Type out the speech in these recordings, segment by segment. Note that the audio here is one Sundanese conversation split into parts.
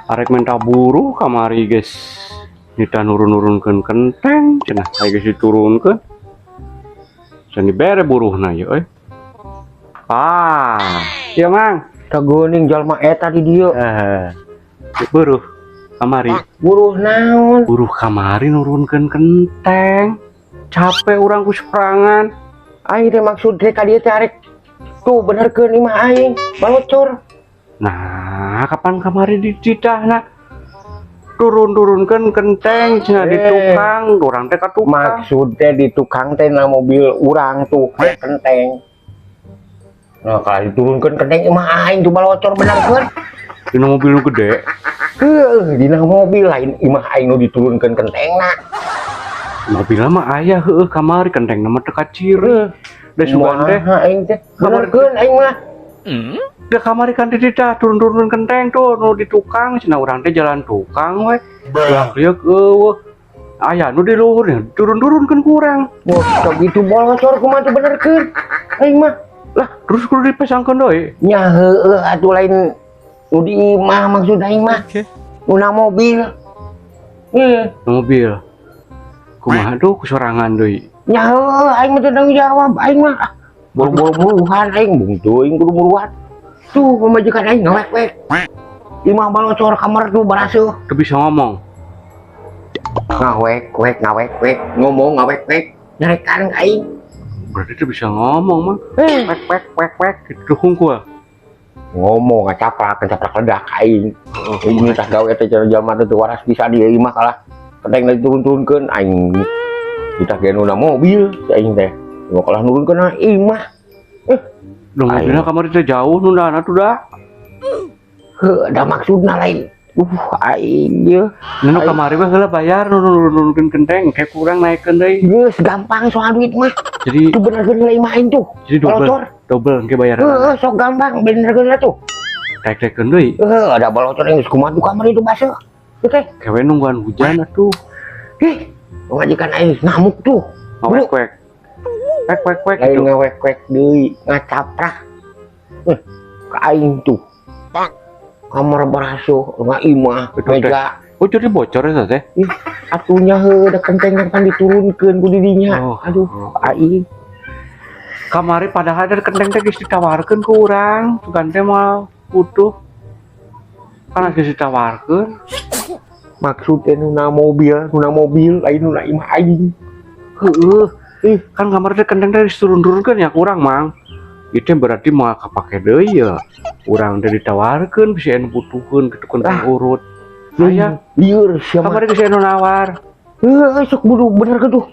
Arek minta buruh kamari, guys. Nitah nurun-nurunkeun kenteng cenah, aya geus diturunkeun. Can dibere buruhna ye euy. Ah, ieu, Mang. Kageuning jalma eta di dieu. Eh, buruh kamari. Buruh naon? Buruh kamari nurunkeun kenteng. Capek urang ku seperangan. Aing teh maksud teh ka dieu teh arek tuh benerkeun imah aing, balocor. Nah, kapan kamari dititahna? Turun-turunkeun kenteng cenah di Eh. tukang, urang teh ka tukang. Maksud teh di tukang teh na mobil urang tuh kayak kenteng. Nah, kalau diturunkeun kenteng imah aing tuh balocor, benerkeun. Dina mobil nu gede. Heuh, dina mobil, lain imah aing nu diturunkeun kentengna. Mobilna mah aya heueuh kamari, kenteng mah teu kaciri. Da sugan teh Kumaha aing teh? Benerkeun aing mah. Da kamari kan dititah turun-turun kenteng tuh nu di tukang cenah, urang teh jalan tukang we. Lah, lieu euweuh. Aya nu di luhur turun-turunkeun kurang. Wah, sok gitu bolocor kumaha tuh benerkeun aing mah. Lah, terus kudu dipasangkeun deui. Nya heueuh atuh, lain nu di imah maksud aing mah. Nu na mobil. Mobil. Kumaha tuh ku sorangan deui? Nya heueuh, aing mah teu tanggung jawab aing mah. Ah, boro-boro buruhan aing, bung teuing kudu buruan. Tuh pamajikan aing ngawek-wek. Imah balocor, kamar tuh baraseuh. Teu bisa ngomong. Ngawek-wek, ngawek-wek, ngomong ngawek-wek, nyarekan ka aing. Berarti teu bisa ngomong mah. Eh, Wek wek wek wek gitu hungkul. Ngomong ngacaprak, ngacaprak ledak aing. Ini tah gawe teh cenah jalma teh teu waras bisa di imah kalah. Kenteng diturun-turunkeun aing. Kita ge nu na mobil si aing teh. Mau kalah nurunkeun na imah. Duh, mobilnya kamari teh jauh nundana tuh dah. Heuh, da maksudna lain. Aing ye. Nu kamari mah heula bayar nu nurunkeun kenteng, kayak kurang naikkeun deui. Geus gampang soal duit mah. Jadi Itu benerkeun heula imah aing tuh. Jadi double Balocor. Double engke bayaran. Heeh, sok gampang benerkeun lah tuh. Tek-tekeun deui. Heeh, ada balocor yang geus kumaha tuh kamari itu baseuh. Teh. Kewe nungguan hujan atuh. Ih, pamajikan aing ngamuk tuh. Ngawek wek. Wek wek wek Lain gitu. Ngawek-wek deui, ngacaprak. Eh, ka aing tuh. Kamar barasuh, nga imah, Betul, teh. Meja. Oh, jadi bocor ya teh? Ih, atunya heuh da kenteng kan diturunkeun ku didinya. Oh. Aduh, aing. Kamari padahal ada kenteng teh geus ditawarkeun ku urang, sugan teh moal butuh. Kan geus ditawarkeun. Maksudnya nu na mobil, nu na mobil, lain nu na imah aing. Heeh. Ih. Kan kamari teh kenteng teh diturun-turunkeun ya kurang, Mang. Itu berarti moal kapake deui ya. Urang teh ditawarkeun bisa anu butuheun gitu kenteng Ah. urut. Aya Lieur sia mah. Kamari geus anu nawar. Heuh, sok buru bener tuh.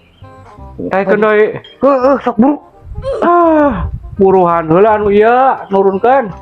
Taekeun deui. Heuh, sok buru. Ah, buruhan heula anu ieu nurunkeun.